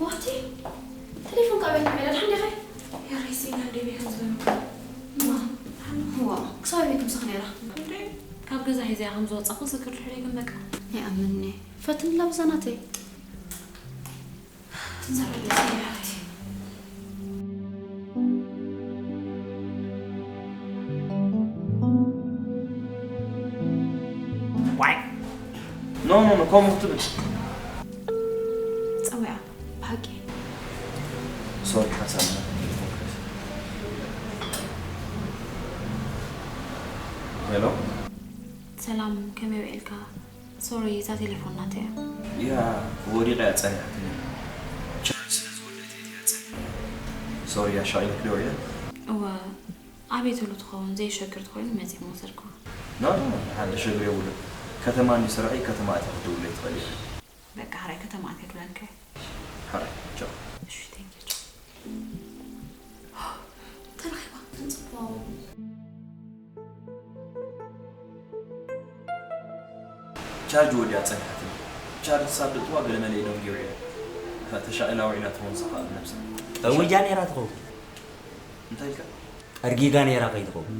ዋቲ፣ ቴሌፎን ካብ ቤት መለል ሓንዴኸ? የረይ፣ ስኢና እንዴ ቤት ዝበሉ። ዋ፣ ዋ፣ ክሳብ ቤት ምሳኽ ነይራ። እንዴ፣ ካብ ገዛ ሒዘያ ከም ዝወጻኹ ዝክር ድሕሪ ግን በቃ። ይኣምንኒ። ፈትንላ ብዛ ናተይ። ትንዘረለይ ስኢና ሓፍቲ። ዋይ። ኖ፣ ኖ፣ ኖ፣ ከምኡ ክትብል። ጸዊዓ፣ ብሓቂ። ሶሪ፣ ሓንሳብ ቴሌፎን ክሕዝ። ሄሎ። ሰላም፣ ከመይ ውዒልካ? ሶሪ፣ እዛ ቴሌፎን ናተይ እያ። እያ፣ ወዲቓ እያ ጸኒሓትኒ። ቻርጅ ስለ ዝወደት እያ ጸኒሓ። ሶሪ፣ ኣሻቒለኪ ዶ ውዒለ? እወ፣ ኣበይ ትህሉ ትኸውን? ዘየሸግር ተኾይኑ መጺእ ምወሰድኩኻ። ኖ፣ ኖ፣ ኖ፣ ሓደ ሸግር የብሉን። ከተማ እንዲ ስራሐይ፣ ከተማ ኣትያ ክትድውለይ ትኽእል ኢኻ። በቃ፣ ሕራይ ከተማ ኣትየ ድውለልካ እየ። ሕራይ፣ ቻው። እሺ፣ ቴንክ ዩ፣ ቻው። ተረኺባ፣ ክንጽበው። ቻርጅ ወዲኣ ጸኒሓትኒ። ቻርጅ ሳብ ድእትዋ ገለመለ ኢሎም ጌሩ እየ። ተሻቒላ ውዒላ ትኸውን ንሳ ኸኣ ብነብሳ። ጠዊጃ ነይራ ትኸውን። እንታይ ኢልካ? ጠርጊጋ ነይራ ከይትኸውን።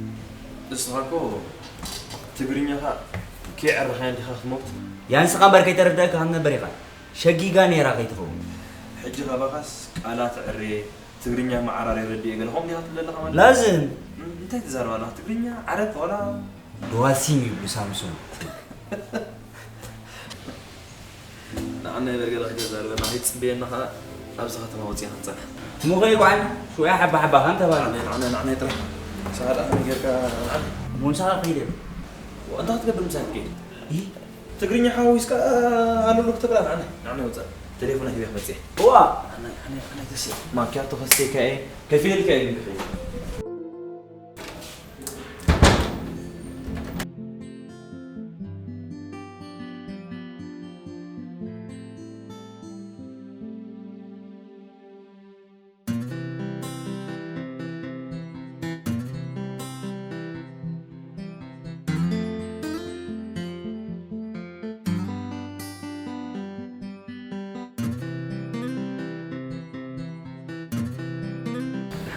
እስኻ እኮ ትግርኛኻ ከየዕረኻያ እንዲኻ ክትሞት። ያ ንስኻ እምበር ከይተረድኣካ ከም ነበር ኢኻ። ሸጊጋ ነይራ ከይትኸውን። ሕጂ ካባኻስ ቃላት ዕሬ፣ ትግርኛ መዓራርየ ረድኤ ገለ ከምኡ ዲኻ ትብል ዘለኻ ማለት? ላዝም። እም፣ እንታይ ትዛረብ ኣለኻ? ትግርኛ፣ ዓረብ፣ ዋላ? ዶዋሲም ይብሉ ሳምሶን። ንዓና ይበል ገለ ክገዝእ ኣለና፣ ከይትጽበየና ኸኣ ኣብዚ ከተማ ወጺእና ክንጸንሕ። እሞ ኸይድ ወዓል፣ ሽውያ ሓባ ሓባ ከም ተባለ። ንዓናይ፣ ንዓናይ፣ ንዓናይ ጥራሕ። ሰዓት ኣነ ጌርካ ንዓናይ። እሞ ምሳኻ ከይደ። እንታይ ክትገብር ምሳይ ትከይድ? ኢ? ትግርኛ ሓዊስካ ኣለሉ ክትብላ ንዓናይ፣ ንዓናይ ወጻእ። ቴሌፎን ሂበ ክመጽእ። እዋ። ንዓናይ፣ ንዓናይ፣ ንዓናይ ተስእ። ማኪያቶ ከስተይካ እየ፣ ከፊለልካ እየ ግን ክኸይድ።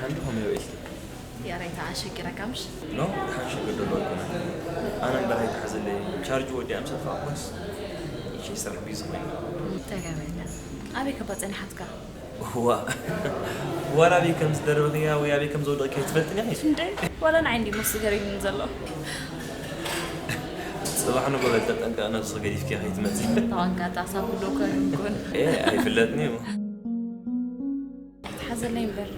ኣንዲ ከመይ ውዒልኪ? ያሬታ ኣሸጊረካ ምሽ? ኖ፣ ደሓን ሸገር ደሎ ኣይኮነ። ኣነ እምበር ኣይተሓዘለይ። ቻርጅ ወዲኣ ምስ ኣጥፋእኳስ፣ ይቺ ስራሕ ቢዚ ኮይና። ተገበለ። ኣበይ ከባ ጸኒሓትካ? ዋ፣ ዋላ ኣበይ ከም ዝደረብክያ ወይ ኣበይ ከም ዝወደቕክያ ኣይትፈልጥን ኢኺ? እንደ ዋላ ንዓይ እንዲ ምስ ገሪሙኒ ዘሎ። ጽባሕ ንጎ በል ተጠንቀቕ፣ ነብስኺ ገዲፍኪ ከይትመጺ። ተዋንካ ጣሳ ኩሉ ኮን ኮን። ኤ፣ ኣይፍለጥን እዩ። ኣይትሓዘለይ እምበር፣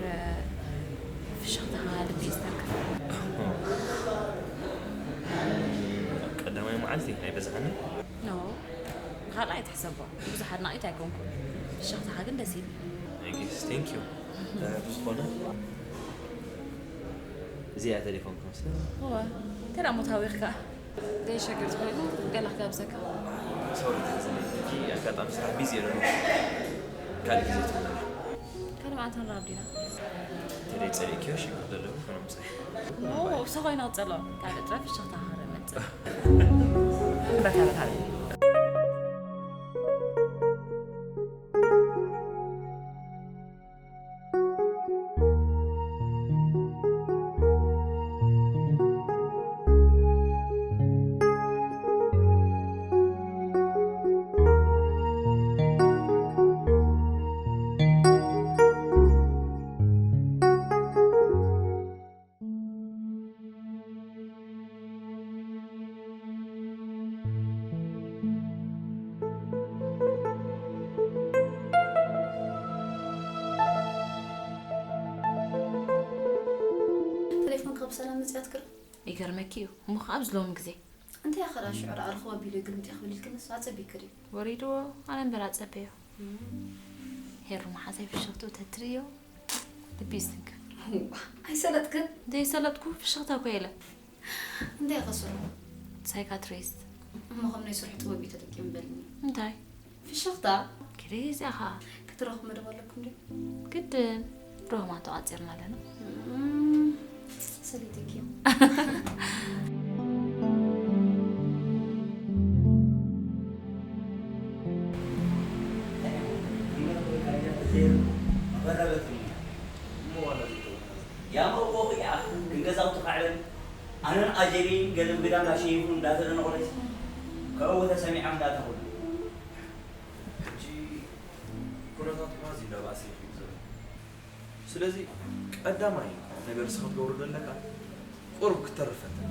ፍሽኽታኻ ልቢ እዩ ዝተንክፍ። ቀዳማይ መዓልቲ ኣይበዝሓንን። ኖ፣ ንኻልኣይ ትሕሰቦ። ብዙሕ ኣድናቒት ኣይኮንኩን። ፍሽኽታኻ ግን ደስ ይብል። I guess, thank you። እ፣ ብዝኾነ፣ እዚኣ ቴሌፎን ክመስል። እወ፣ እንታይ ደኣ ሞት ሃዊኽካ? ዘይሸግር ተኾይኑ ገለ ክጋብዘካ። ሶሪ፣ ተዝለኪ ኣጋጣሚ ስራሕ ቢዚ እየ ዘለኹ። ካልእ ግዜ ትኽእሊ። ካልእ መዓልቲ ንራኸብ ዲና? እንተ ዘይጸሊእክዮ ሽግር ዘለዎ ኮነ ምሳይ። ኦ፣ እሱ ኮይና ክጸሎ። ካልእ ጥራይ ፍሽኽታ ክርኢ መጽእ። በካ፣ በካ፣ በካ። ቴሌፎንካ ብሰላም መጽያት ክር? ይገርመኪ እዩ እሞ፣ ከኣ ኣብዚ ሎሚ ግዜ። እንታይ ኢኻ ደኣ ሽዑ ደኣ ርኽቦ ኣቢሉ ግልምጥ ክብል ኢልክንስ ኣጸቢክሪ? ወሪድዎ፣ ኣነ እምበር ኣጸበዮ። እም። ሄሩ መሓዛይ ፍሽኽትኡ ተትርእዮ፣ ልቢ ይዝንግፍ። እዋ፣ ኣይሰለጥክን? ዘይሰለጥኩ ፍሽኽታ እኮ የለ። እንታይ ኢኻ ስርሑ? ሳይካትሪስት። እሞ ከም ናይ ስርሑ ጥበብ እዩ ተጠቂሙ በልኒ። እንታይ? ፍሽኽታ? ግሬዝ ኢኻ። ክትረኽቡ መደብ ኣለኩም ድዩ? ግድን። ሮማን ተቋጺርና ኣለና። እም፣ ሰለይተኪ። ያመውቆ ኺኣ ክንገዛው ተኻዕለን ኣነን ኣጀሪን ገለ ብግዳም ላሸይኹን እንዳተደነቑለች ካብኡ ተሰሚዖም እንዳተኹሉ። ሕጂ ኩነታት ኳዚ እንዳባእሰ ይኸይድ ዘሎ። ስለዚ ቀዳማይ ነገር ንስኻ ክትገብሮ ዘለካ ቁሩብ ክትተርፍ ፈትን።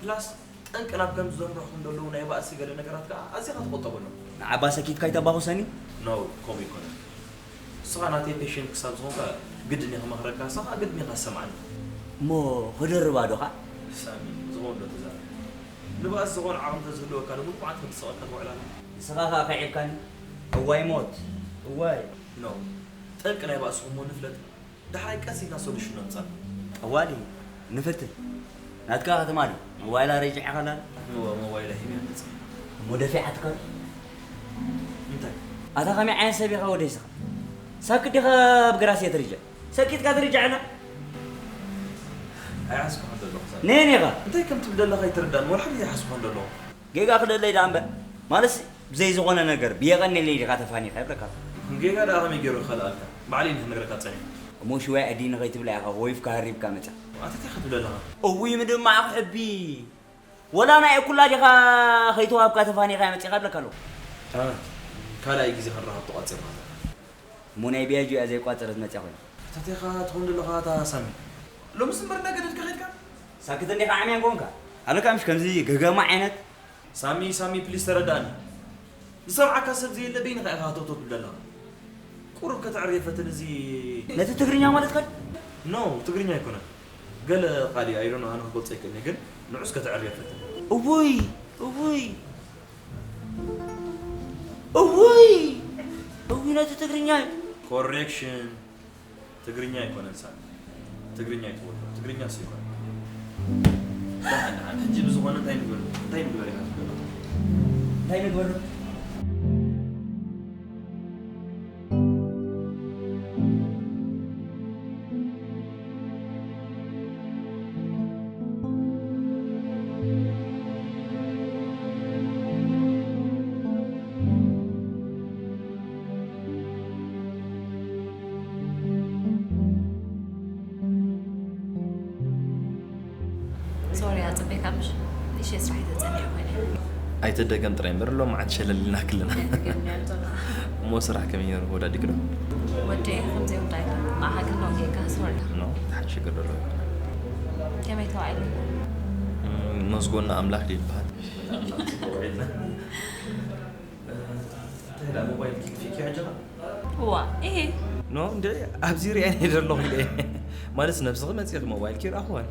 ፕላስ ጠንቂ ናብ ከምዚ ዘምርሑኹም ዘለዉ ናይ ባእሲ ገለ ነገራት ከኣ ኣዚኻ ትቆጠበሎም። ንዓባ ሰኪትካ ኣይተባኹሰኒ? ኖ፣ ከምኡ ኣይኮነን። ንስኻ ናተይ ፔሸንት ክሳብ ዝኾንካ ግድን እየ ክመኽረካ፣ ንስኻ ግድን ኢኻ ትሰምዓኒ። እሞ ክድርባ ዶ ኸኣ? ሳሚ፣ ዝኾን ዶ ትዛረብ? ንባእሲ ዝኾነ ዓቕሚ እንተዝህልወካ ንሙሉእ መዓልቲ ክትስቐካ ትውዕል ኣላ። ንስኻ ኸኣ ከዒብካኒ። እዋይ ሞት፣ እዋይ። ኖ፣ ጠንቂ ናይ ባእስኹም እሞ ንፍለጥ። ዳሕራይ ቀስ ኢልና ሶሉሽን ነምጻሉ። ጠዋሊ ንፍትን። ናትካ ከተማ ድዩ? ሞባይላ ረጂዕኻ ኣላ? እወ፣ ሞባይላ ሂበያ መጽእ። እሞ ደፊዓትካ ድዩ? እንታይ? ኣታ ከመይ ዓይነት ሰብ ኢኻ ወደይ ስኻ? ሳክት ዲኻ ኣብ ግራስ እየ ትርጃ? ሰኪትካ ትርጃ ኣላ? ኣይሓዝኩኻን ዘለኹ ሰብ። ነየን ኢኻ? እንታይ ከም ትብል ዘለኻ ኣይትርዳእን። ወላ ሓደ ኣይሓዝኩኻን ዘለኹ። ጌጋ ክልለይ ደኣ እምበር፣ ማለትሲ ብዘይ ዝኾነ ነገር ብየቐንየለይ ዲኻ ተፋኒኻ ይብለካ። ጌጋ ደኣ ከመይ ገይሩ ክኸልኣልካ? ባዕለይ እየ ክነግረካ ጸኒሐ። እሞ ሽዋይ ኣዲኒ ከይትብላ ኢኻ ወይፍካ ሃሪብካ መጻ። ኣታ እንታይ ክትብል ኣለኻ? እውይ ምድማዕ ክሕቢ። ወላ ናይ ኩላ ዲኻ ከይተዋህብካ ተፋኒኻ መጺኻ ይብለካ ኣለኹ። ኣታ ካልኣይ ግዜ ክንራኸብ ተቋጺርና ኣለና። እሞ ናይ ቢያጆ እያ ዘይቋጸረት መጽያ ኮይና። ኣታ እንታይ ኢኻ ትኾን ዘለኻ ኣታ ሳሚ? ሎምስ እምበር እናገደድካ ኸድካ? ሳክት እንዲኻ ዓምያን ኮንካ? ኣለካ ምሽ ከምዚ ገገማ ዓይነት ሳሚ፣ ሳሚ፣ ፕሊስ ተረዳእኒ። ዝሰምዓካ ሰብ ዘየለ በይንኻ ኢኻ ሃተውተው ትብል ዘለኻ። ቁሩብ ከተዕርዮ ፈትን እዚ ነቲ ትግርኛ ማለትካ ድዩ? ኖ፣ ትግርኛ ኣይኮነን። ገለ ቃል እዩ፣ I don't know፣ ኣነ ክገልጾ ኣይክእልን እየ፣ ግን ንዑስ ከተዕርዮ ፈትን። እውይ፣ እውይ፣ እውይ፣ እውይ፣ ነቲ ትግርኛ እዩ። ኮሬክሽን። ትግርኛ ኣይኮነን ሳሚ። ትግርኛ ኣይትበሎ። ትግርኛ እሱ ኣይኮነን። ደሓን፣ ደሓን። ሕጂ ብዝኾነ እንታይ ንግበር? እንታይ ንግበር ኢኻ ትብሎ? እንታይ ንግበር? ምሽ ንእሽተይ ስራሕ ተጸኒሐ ኮይነ። ኣይትደገም ጥራይ እምበር ሎምዓንቲ ሸለል ኢልና ክልና። ኣይትደገም እያ ዞላ። እሞ ስራሕ ከመይ ነይሩ? ወዳዲክ ዶ? ወደይ ከምዘይ ወዳይ ንዓኻ ግን ነው ጌጋ ስወር። ኖ፣ ሓንቲ ሽግር ደሎ። ከመይ ተባሂሉ? እም፣ መስጎና ኣምላኽ ድዩ ይበሃል? እንታይ ዳ ሞባይል ኪድ ፊክ ያጀራ? ዋ፣ ይሄ ኖ፣ እንደ ኣብዚ ሪያ እኔ ደለኹ ኢለ። ማለት ነብስኺ መጺኺ ሞባይል ኪድ ኣኽዋን።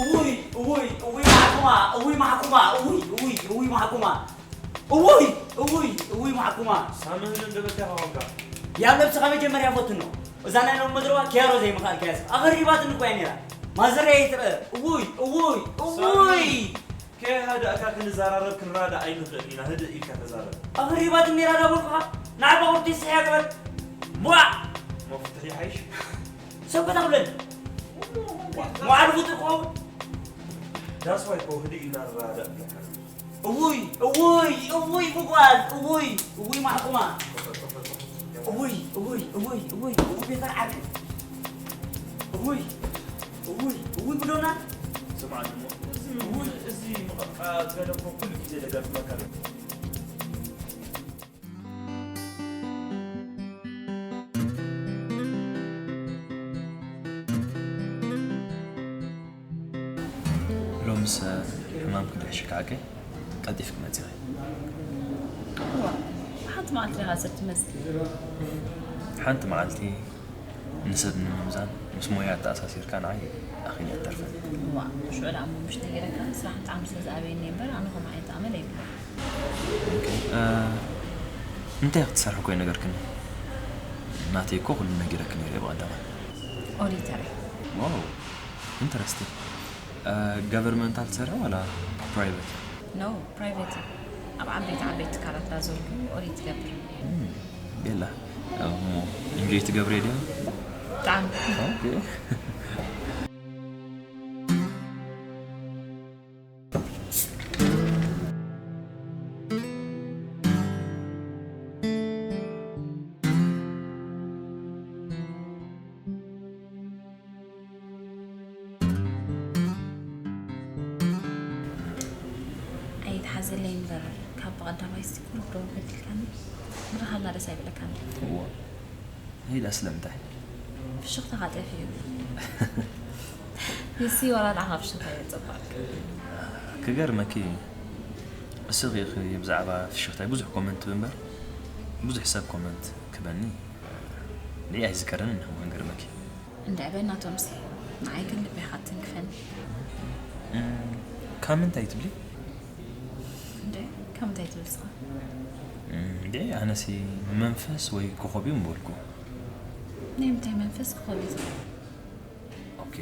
እውይ እውይ እውይ ማሕኩማ እውይ ማሕኩማ እውይ እውይ እውይ ማሕኩማ እውይ እውይ እውይ ማሕኩማ ሳምን እንደበታ ሆንካ ያብ ነብስኻ መጀመርያ ፈትኖ። እዛ ናይ ሎም መድረባ ኪያሮ ዘይምኽኣል ከያስ ኣኸሪባትኒ እኮ እያ ነይራ። ማዘርያ ይትረ እውይ እውይ እውይ ከይሃደእካ ክንዘራረብ ክንራዳእ ኣይንኽእል ኢና። ህድእ ኢልካ ተዛረብ። ኣኸሪባትኒ ነይራ ዳበልኩኻ። ንዓባ ወዲ ስሕያ ግበር። ቧዕ መፍትሒ ይሓይሽ። ሰብ ከተኽብለኒ መዓል ፍጡር ክኸውን ዳስዋይ ኮ ህድእ ኢልና ንረዳእ። እውይ እውይ እውይ ብጓል እውይ እውይ ማሕኩማ እውይ እውይ እውይ እውይ እውይ ቤተር ዓርኪ እውይ እውይ እውይ ብዶና ስምዓኒ እሞ እዚ ምሁን እዚ ምቕርቃ ገለ እኮ ኩሉ ግዜ ደጋግመካ ኣሎ። ሎምስ ሕማም ክድሕሽካ ዓቀይ ቀልጢፍክ መጺኺ። እዋ፣ ሓንቲ መዓልቲ ዲኻ ሰብ ትመስል? ሓንቲ መዓልቲ ንሰብ ንምምዛን ምስ ሞያ ኣተኣሳሲርካ ንዓይ ኣኺል ኣይተርፍን። እዋ፣ ሽዑ ደኣ እሞ ምሽ ነጊረካ፣ ስራሕ ብጣዕሚ ስለ ዝኣበየኒ እምበር፣ ኣነ ከምኡ ዓይነት ኣመል የብለይን። ኦኬ፣ እ፣ እንታይ ክትሰርሒ እኮ ይነገርክኒ? ናተይ እኮ ኩሉ ነጊረኪ ነይረ ብቐዳማይ። ኦዲተር እየ። ዋው፣ ኢንተረስቲንግ። እ፣ ገቨርንመንታል ትሰርሒ ዋላ ፕራይቬት? ኖ፣ ፕራይቬት እዩ። ኣብ ዓበይቲ ዓበይቲ ትካላት እንዳዞርኩ ኦዲት ትገብር። እም፣ ቤላ፣ እሞ ኢንጆይ ትገብሪ ድያ? ብጣዕሚ። ኦኬ። ኣይትሓዘለይ እምበር ካብ ብቐዳማይ እስቲ ቁሩብ ደው በልካኒ ምረኻብና ደስ ኣይብለካን። እዋ፣ ሄዳ ስለምንታይ? ፍሽኽታኻ ጠፊኡ። ንሲ ዋላ ንዓኻ ፍሽኽታ እየ ዘጸባእካ። ክገርመኪ፣ እስኺ ኢኺ ብዛዕባ ፍሽኽታይ ብዙሕ ኮመንት ትህቢ እምበር፣ ብዙሕ ሰብ ኮመንት ክበኒ ንይ ኣይዝከረን እንሆ። ክገርመኪ። እንድዒ በናቶምሲ፣ ንዓይ ግን ልቤኻ ትንክፈኒ። እም፣ ካብ ምንታይ ትብሊ? እንዴ፣ ካብ ምንታይ ትብል ንስኻ? እም፣ እንዴ፣ ኣነሲ መንፈስ ወይ ኮኾብ እዩ ምበልኩ። ናይ ምንታይ መንፈስ ክኾን እዩ? ኦኬ፣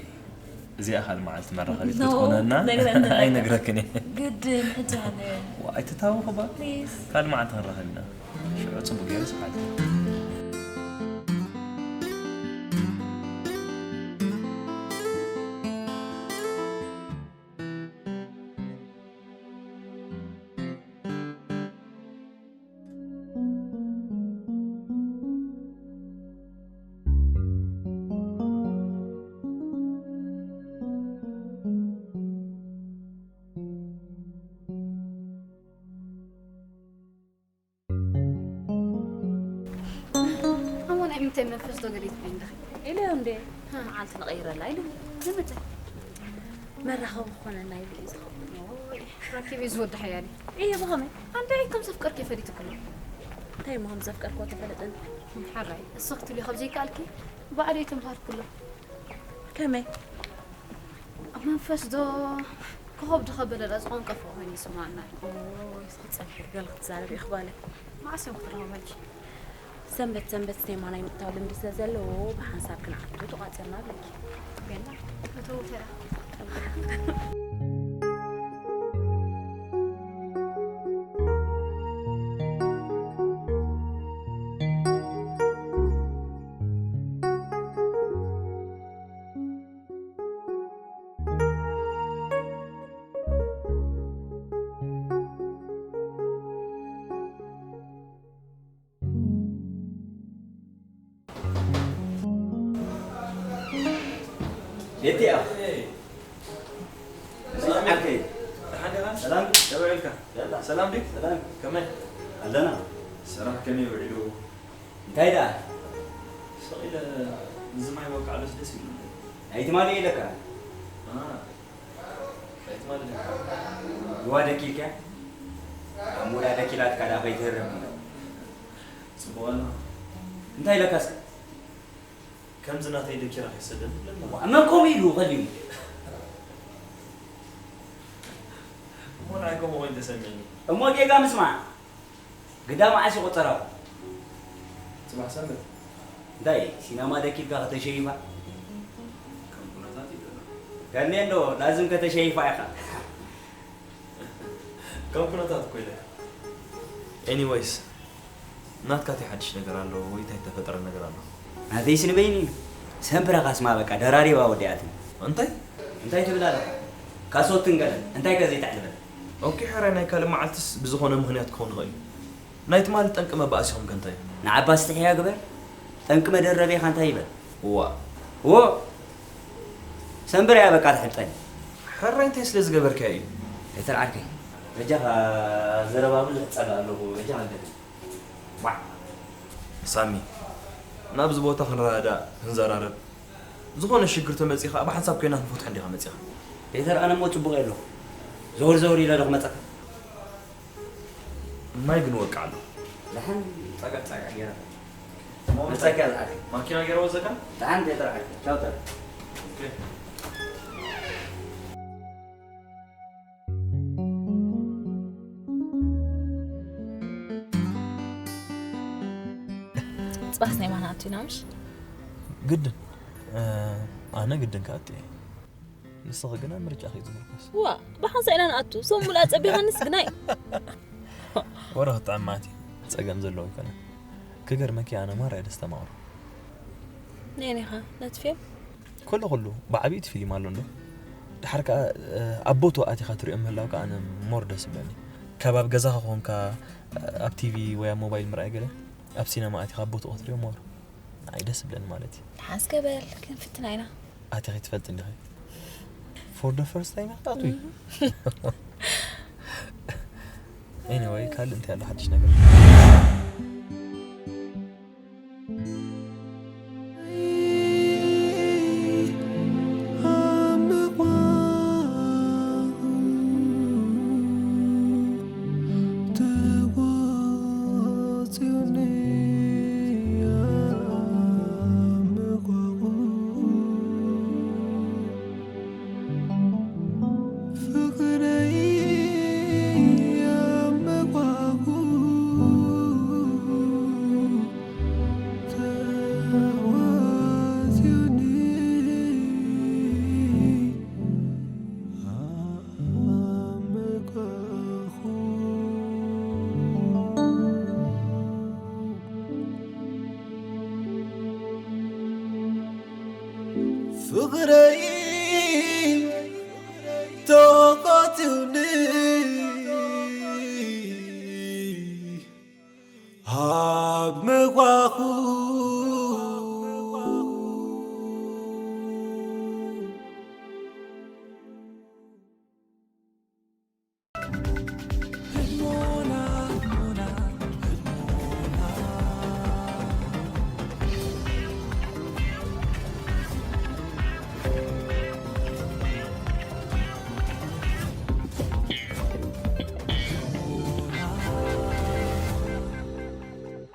እዚኣ ካልእ መዓልቲ መራኸቢት ኖ፣ ክትኮነና ነግረኒ ኣለካ። ኣይነግረክን እየ። ግድን፣ ሕጂ ሃለ። ዋ፣ ኣይትታወኺ እባ። ፕሊዝ። ካልእ መዓልቲ ክንራኸብ ኢና። ሽዑ ጽቡቕ ገይረ ስሓል። እሞ ናይ ምንታይ መንፈስ ዶ ገለ ትብሊ ኣለኺ? ኢለ እንዴ መዓልቲ ንቐይረላ ኢሉ ንምንታይ መራኸቢ ክኾነና ይብል እዩ ዝኸውን። ራኪብ እዩ ዝወዲ ሓያሊ። እየ ብኸመይ ኣንታይ ከም ዘፍቀርኪ ፈሊጥኩ ኣሎ። እንታይ እሞ ከም ዘፍቀርክዎ ተፈለጠኒ። ሓራይ እሱ ክትብሊ ካብ ዘይከኣልኪ ባዕለይ ተምሃርኩሎም። ከመይ? ኣብ መንፈስ ዶ ኮኸብ ዶ ከበለላ ዝቐንቀፎ ኮይኑ ይስማዓና። ክፀንሕር ገል ክትዛረብ ይኽባለ። መዓስ እዮም ክትረኸቡ ሕጂ? ሰንበት ሰንበት ስቴማ ናይ ምእታው ልምዲ ስለ ዘለዎ ብሓንሳብ ክንዓቱ ተቋፂርና ኣለኪ። ቤላ እተው ተራ የትያ ዓርከይ ደሓን ዲኻ? ሰላም ደበ ኢልካ ደላ ሰላም ድዩ? ሰላም ከመይ ኣለና ስራሕ ከመይ ውዒሉ? እንታይ ደኣ ስቕ ኢለ እዚ ማይ ወቃዕሎስ ደስ ይብሉ ኣይትማሊ ኢለካ ኣይትማሊ ይዋ ደኪልካ ኣሙዳ ደኪላትካ ዳ ከይትህረብ ፅቡቕ ኣሎ እንታይ ኢለካ እስከ ከምዚ ናተይ ደኪራ ከይሰደድ መን ከምኡ ኢሉ ከሊሙ እሞ ናይ ከምኡ ኮይኑ ተሰሚዕኒ እሞ ጌጋ ምስማዕ ግዳ መዓስ ይቆፀራ ፅባሕ ሰንበት እንታይ ሲነማ ደኪልካ ከተሸይፋ ከም ኩነታት ይደሎ ከኔ እንዶ ላዝም ከተሸይፋ ኢኻ ከም ኩነታት እኮ ኢለ ኤኒወይስ ናትካ እንታይ ሓድሽ ነገር ኣሎ ወይ እንታይ ተፈጠረ ነገር ኣሎ ናተይስ ንበይኒ እዩ ሰንብራ ካስማ በቃ ደራሪባ ወዲኣትኒ እንታይ እንታይ ትብል ኣለኻ ካሶትን ገለን እንታይ ከ ዘይተዕልበል ኦኬ ሕራይ ናይ ካልእ መዓልትስ ብዝኾነ ምኽንያት ክኸውን ይኽእል እዩ ናይ ትማሊ ጠንቂ መባእሲኹም ከ እንታይ እዩ ንዓባ ስትሕያ ግበር ጠንቂ መደረቤኻ እንታይ ይበል እዋ ዎ ሰንብራ እያ በቃ ትሕብጠኒ ሕራይ እንታይ ስለ ዝገበርካዮ እዩ ኣይተርዓርከይ በጃኻ ዘረባ ብዙሕ ጸላእ ኣለኹ በጃኻ ገለ ዋዕ ሳሚ ናብዚ ቦታ ክንረዳዳእ ክንዘራረብ ዝኾነ ሽግር ተመፂኻ ብሓንሳብ ኮይና ክንፈትሖ እንዲኻ መፂኻ ፔተር ኣነ እሞ ጽቡቕ ኣለኹ ዘወር ዘወር ኢለ ዶ ክመጸካ ማይ ግን ወቃ ኣሎ ደሓን ጸገዕ ጸገዕ ገይረ መጸካ ዝዓል ማኪና ገይረ ወዘካ ደሓን ፔተር ዓርከይ ቻው ተር ፅባሕ ናይ ማና ኣቱ ኢና ምሽ ግድን ኣነ ግድን ክኣቱ እየ ንስኺ ግና ምርጫ ከይትምርኮስ ዋ ብሓንሳ ኢና ንኣቱ ሶም ሙሉኣ ፀቢኻንስ ግናይ ወረ ክጥዕም ማለት እዩ ፀገም ዘለዎ ኣይኮነን ክገርመኪ ኣነ ማራ እየ ደስተማቕሮ ናይ ኔኻ ነቲ ፊልም ኩሉ ኩሉ ብዓብይኡ እቲ ፊልም ኣሎ እንዶ ድሓር ከዓ ኣብ ቦትኡ ኣቲኻ ትሪኦ ምህላው ከዓ ኣነ ሞር ደስ ይብለኒ ካብ ኣብ ገዛኻ ኮንካ ኣብ ቲቪ ወይ ኣብ ሞባይል ምርኣይ ገለ ኣብ ሲነማ ኣቲኻ ኣብ ቦትኡ ክትሪኦ ሞር ንዓይ ደስ ይብለኒ ማለት እዩ ሓስከበል ክንፍትና ኢና ኣቲኺ ትፈልጥ እንዲኺ for the first time ክትኣትዊ anyway ካልእ እንታይ ኣሎ ሓድሽ ነገር